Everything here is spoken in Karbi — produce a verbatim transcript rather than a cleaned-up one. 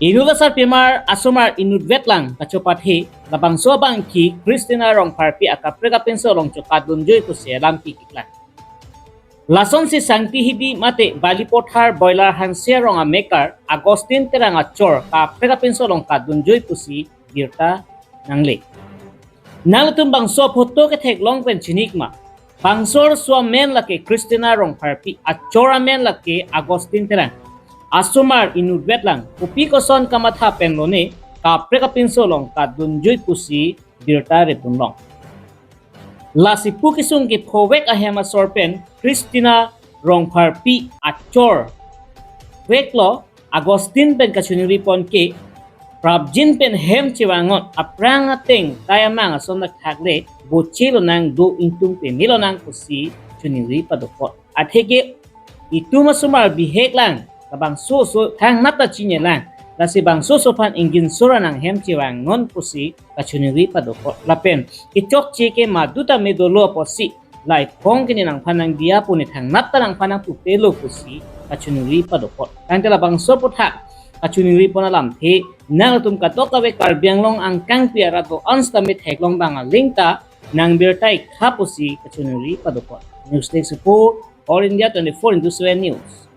Inut asarpimar asomar inutvet lang kachopathe, labangso abangke Christina Rongpharpi akaprek apinso along chokatdunjoi pusi alam kikiklang. Lasonsi Sangti Hibi mate Balipathar Boiler Hanse arong amekar Augustine Terang achor kaprek apinso along katdunjoi pusi birta nangle. Nanglitum bangso photo ketheklong pen chinik ma? Bangso arso amen lake Christina Rongpharpi, achor amen lake Augustine Terang. Asomar inutvet lang, kopi koson kamatha pen lone kaprek apinso along katdunjoi pusi birta repdunlong. Lasi pu kesung kephovek ahem asor pen Christina Rongpharpi achor veklo Augustine pen kachoningri pon ke, prapjin pen hem chevangnot, aphrang ateng tai amang ason dak thakle boche lonang, do ingtung peme lonang pusi choningri padopot. Atheke itum asomar bihek lang, labangso oso thangnat ta chinine lang. Lasi bangso oso aphan ingjinso ra nang hem chevangnon pusi kachoningri padopot. Lapen kechokche ke madu tame dolo apotsi, la ephong ke ne nangphan nangdiya pu ne thangnat ta nangphan nangpupelo pusi kachoningri padopot. Tangte labangso aputhak kachoningri pon alamthe nanglitum kadokave Karbi Anglong angkangpi arat do-an sitame theklong abang aling ta nangbirta-ik tha pusi kachoningri padopot. News Desk Report, All India twenty-four into seven News.